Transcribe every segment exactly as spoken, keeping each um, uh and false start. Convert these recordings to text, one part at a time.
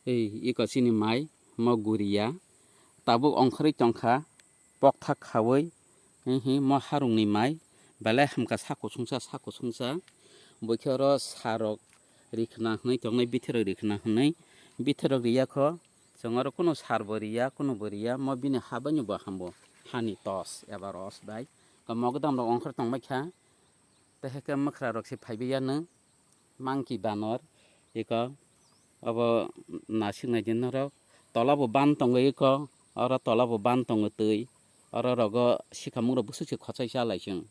Ei, iko chini mai, mo guriya. Tabuk ongkhorwi tongkha, pokthak khawi, hihi, mo harungni mai, belai hamkha sa kusungsa, sa kusungsa. Bwkhe oro sarok rikhna hwnwi tongnai, bithirok rikhna hwnwi. Bithirok riyakho, chwng oro kunu sarbo riya, kunubo riya, mo bini habaino bo hambo, hani tos eba ros bai. Mogodam rok ongkhor tongbaikha, tei haikhe mwkhrarok se phaibai yano. Monkey banor, iko obo nasiknai di norok. Tola bo ban tongo iko, oro tola bo ban tongo twi. Oro rogo sikamung rok bwswk se khosai chalai chwng.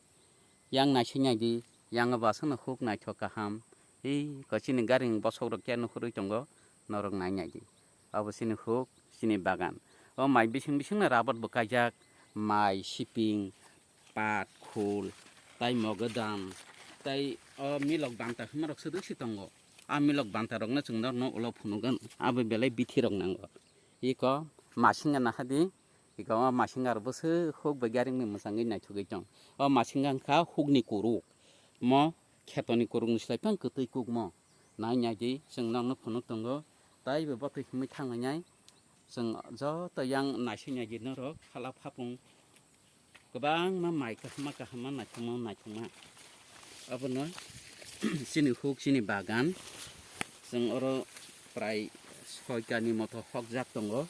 Yang naising nai di, yang bo aswkno huk naithok kaham. Ei ko chini garing bosok rok khe nukhurwi tongo, norok nai nai di. Abo chini huk, chini bagan. O mai bising bising no rabat bo kaijak, mai, siping, pat, khul, tai mogodam, tai o milok banta hwnmarok swdwk se tongo. A milok banta rokno chwng norno ulo phunukgwn, abo belai bithi rok nango. Iko masinga nahadi, iko o masinga rok bwswk huk bai garing bai mwchangwi naithogwi tong. O masinga wngkha hukni kuruk, mo khetoni kurukni slai phano kwtwi kukmo. Nai nai di, chwng norno phunuk tongo, taibo botwi himwi thanglainai. Chwng joto yang naising nai di norok, phala phapung kwbangma mai kahama kahama naithokma naithokma. Abono chini huk, chini bagan, chwng oro prai soitani moto hokjak tongo.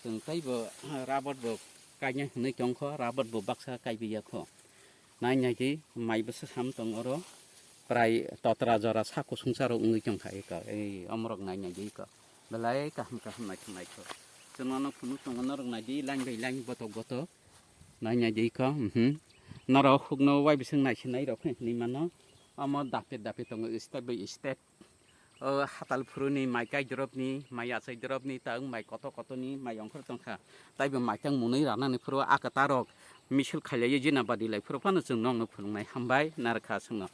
Chwng taibo rabar bo kaina hwnwi tongkho, rabar bo baksa kaibi yakho. Nai nai di, mai bwswk ham tong oro, prai totra jora sa kusungsa rok wngwi tongkha eko, ei omorok nai nai di eko, belai kaham kaham naithok naithok. Chwng ano phunuk tongo norok nai di, line bai line, botok botok nai nai di eko, mhm. Norok hukno wai bising naisinai rok hinwi mano, omo dape dape tongo, step by step. O hatal phuruni mai kai drop ni, mai achai drop ni, ta wng mai koto koto ni mai ongkhor tongkha. Taibo mai tang mwnwi ranani phuru a kwtarok misil khailaiwi jina badi lai phuru phano chwng nokno phunuknai. Hambai narwkha chwngno.